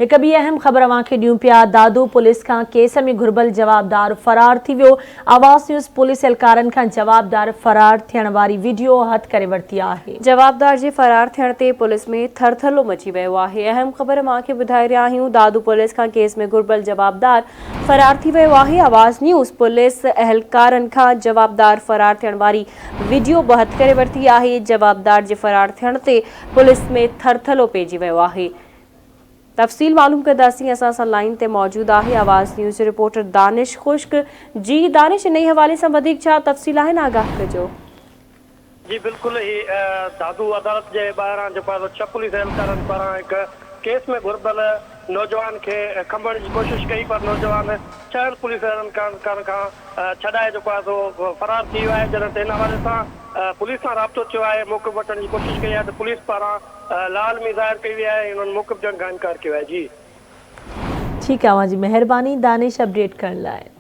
هڪ ٻي اهم خبر اوهان کي ڏيون پيا، دادو پوليس کان ڪيس ۾ گهربل جوابدار فرار ٿي ويو، آواز نيوز پوليس اهلڪارن کان جوابدار فرار ٿيڻ واري وڊيو هٿ ڪري ورتي آهي. جوابدار جي فرار ٿيڻ تي پوليس ۾ ٿرٿلو مچي ويو آهي، اهم خبر اوهان کي ٻڌائي رهيا آهيون، دادو پوليس کان ڪيس ۾ گهربل جوابدار فرار ٿي ويو آهي، آواز نيوز پوليس اهلڪارن کان جوابدار فرار ٿيڻ واري وڊيو به هٿ ڪري ورتي آهي، جوابدار جي فرار ٿيڻ تي پوليس ۾ ٿرٿلو پئجي ويو آهي. تفصيل معلوم ڪنداسين اسان سان لائين تي موجود آهي آواز نيوز جو رپورٽر دانش خشڪ جي دانش انهي حوالي سان وڌيڪ ڇا تفصيل آهن آگاهه ڪجو. جي بلڪل هي دادو عدالت جي ٻاهران جيڪو آهي سو ڇهه پوليس اهلڪارن پاران هڪ ڪيس ۾ گهربل نوجوان کي کنڀڻ جي ڪوشش ڪئي پر نوجوان ڇهن پوليس اهلڪارن کان ڇڏائي جيڪو آهي سو فرار ٿي ويو آهي جڏهن ته ان حوالي سان پوليس سان رابطو ٿيو آهي موقف وٺڻ جي ڪوشش ڪئي آهي ته پوليس پاران لاعلمي ظاهر ڪئي وئي آهي ۽ انهن موقف ڏيڻ کان انڪار ڪيو آهي جي. ٺيڪ آ اوهان جي مهرباني دانش اپڊيٽ ڪرڻ لاء.